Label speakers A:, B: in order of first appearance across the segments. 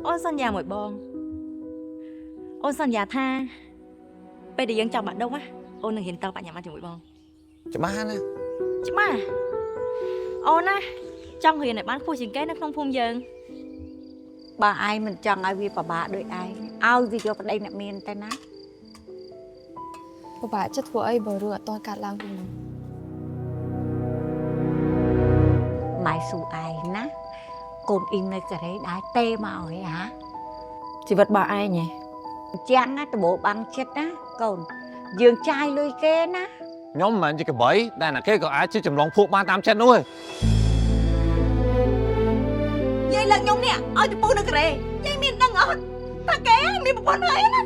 A: អូនសន្យាមួយបងអូនសន្យាថាពេលដែលយើងចង់បាក់ដុំណាអូននឹងរៀនតបញ្ញាបត្រជាមួយបង
B: ច្បាស់ណាស់
A: ច្បាស់អូនណាចង់រៀនឲ្យបានខ្ពស់ជាងគេនៅក្នុងភូមិយើង
C: បើឯងមិនចង់ឲ្យវាពិបាកដូចឯងឲ្យវាយកប្តីអ្នកមានទៅណា
D: ពិបាកចិត្តធ្វើអីបើរឿងអត់ទាន់កាត់ឡើងផងហ្នឹង
C: ម៉ែស៊ូឯងណាកូនអ៊ីងនៅកូរ៉េដែរទេមកឲ្យហ่า
E: ជីវិតរបស់ឯងហ៎
C: អញ្ចឹងណាដបោបាំងចិត្តណាកូនយើងចាយលុយគេណា
B: ខ្ញុំមិនមែនជាកបីដែលអ្នកគេក៏អាចជាចម្លងភក់បានតាមចិត្តនោះឯង
A: យាយលើកខ្ញុំនេះឲ្យទៅពូនៅកូរ៉េយាយមានដឹងអត់ថាគេមានប្រពន្ធហើយណា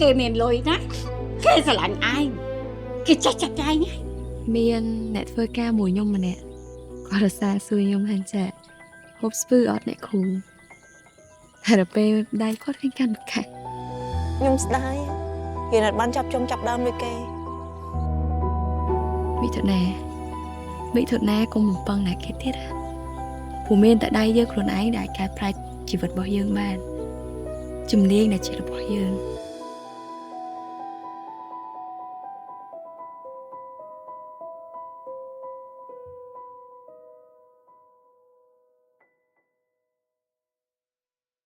C: គេមានលុយណាគេស្រឡាញ់ឯងគេចេះចាត់ចែងណា
D: មានអ្នកធ្វើការមួយខ្ញុំម្នាក់គាត់រសាសួរខ្ញុំថាចាហូបស្ពឺអត់អ្នកគ្រូហើយដល់ពេលដៃគាត់ឃើញកាន់កាក់
F: ខ្ញុំស្ដាយរៀនអត់បានចាប់ចុងចាប់ដើមដូចគេ
D: មិថុនាមិថុនាកុំបំពឹងណាគេទៀតណាព្រោះមានតែដៃយើងខ្លួនឯងដែលអាចកែប្រែជីវិតរបស់យើងបានជំនាញដែលជារបស់យើង។